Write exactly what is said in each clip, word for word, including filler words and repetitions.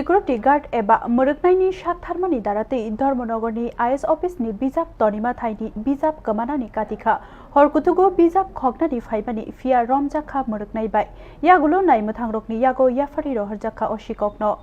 Security guard eba mwrwknaini saktharmani daratwi Dharmanagarni I S office ni bijap tonima thaini bijap kwmanani katikha. Hor kutugo bijap khoknani phaimani phiya romjakha mwrwknai bai. Yagulo naimwthangrokni yago yaphari rohorjakha o sikokno.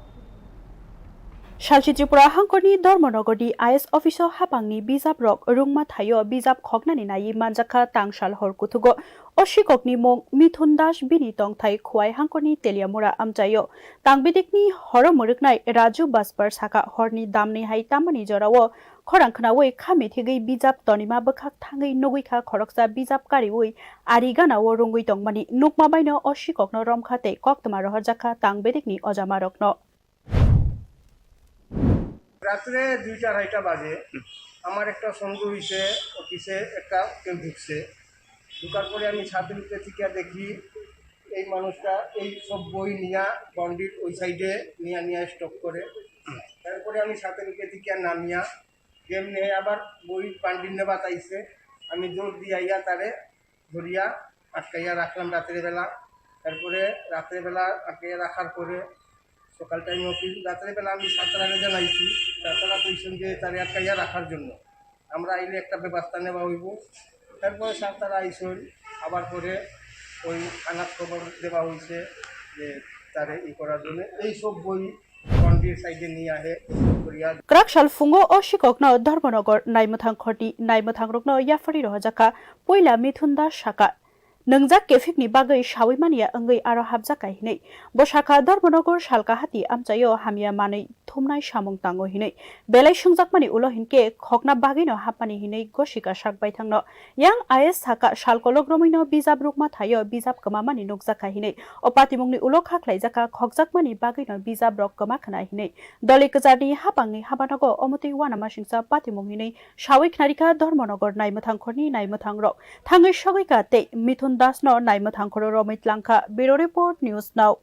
Salchi Tripura hangkorni Dharmanagarni I S office o hapangni bijaprok rwngma thaio bijap khoknani naiwi manjakha tangsal hor kutugo. O sikokni mung Mithun Das, bini tongthai Khowai hangkorni Teliamura amchaio. Tang bedekni horo mwrwknai Raju Baspar saka horni damni hai tamani jorao khorang khnaui kha mithigwi bijap tonima bwkhak thangwi nugwi kha khoroksa bijap kariui ari ganao rwngwi tongmani nukma baino o sikokno romkha tei koktwma rohorjakha tang bedekni ojamarokno. রাত্রে দুইটা আড়াইটা বাজে। আমার একটা সন্দেহ হইছে, অফিসে একটা কেউ ঢুকছে। ঢুকার পরে আমি ছাদের উপরে থেকে দেখি এই মানুষটা এই সব বই নিয়া বাউন্ডারির ওই সাইডে নিয়া নিয়া স্টক করে। তারপরে আমি ছাদের উপরে থেকে নামিয়া কেমনে আবার বই বান্ডিল নেবা চাইছে। আমি জোর দিয়ে আইয়া তারে ধরিয়া আটকাইয়া রাখলাম রাত্রেবেলা। তারপরে রাত্রেবেলা আটকাইয়া রাখার পরে সকাল টাইম অফিস, রাত্রেবেলা আমি সাতটারে জানাইছি, সাতটা কইছেন যে তারে আটকাইয়া রাখার জন্য। আমরা আইলে একটা ব্যবস্থা নেওয়া হইব। তারপরে সাতটারা আইসেন, আবার পরে ওই থানাত খবর দেওয়া হয়েছে যে তারে ই করার জন্য। এই সব বই বাউন্ডারির সাইডে নিয়ে আহে, করিয়া Kwrak sal phungo o sikokno Dharmanagar naimwthang khorni naimwthangrokno yaphari rohorjakha puila Mithun Das saka. Nwngjak kephikni bagwi saui manya wngwi aro hapjakha hinwi. Bo sakha Dharmanagar Salkahati amchaio hamya manwi thumnai samung tango hinwi. Belai swngjakmani ulo hinkhe khokna bagwino hapmani hinwi gosika sak baithangno. Yang I S saka sal kolok romwino bijap rwkma thaio bijap kwmamani nukjakha hinwi. O patimungni ulo kha khlaijakha khokjakmani bagwino bijaprok kwma khna hinwi. Doli kwcharni hapangni habanogo omotwi uanamasingcha patimung hinwi saui khnarikha Dharmanagar naimwthang khorni naimwthangrok. Thangwi sogwikha tei Mithun Dasno naimwthang khoro romwi tlangkha. Bureau Report, News Now.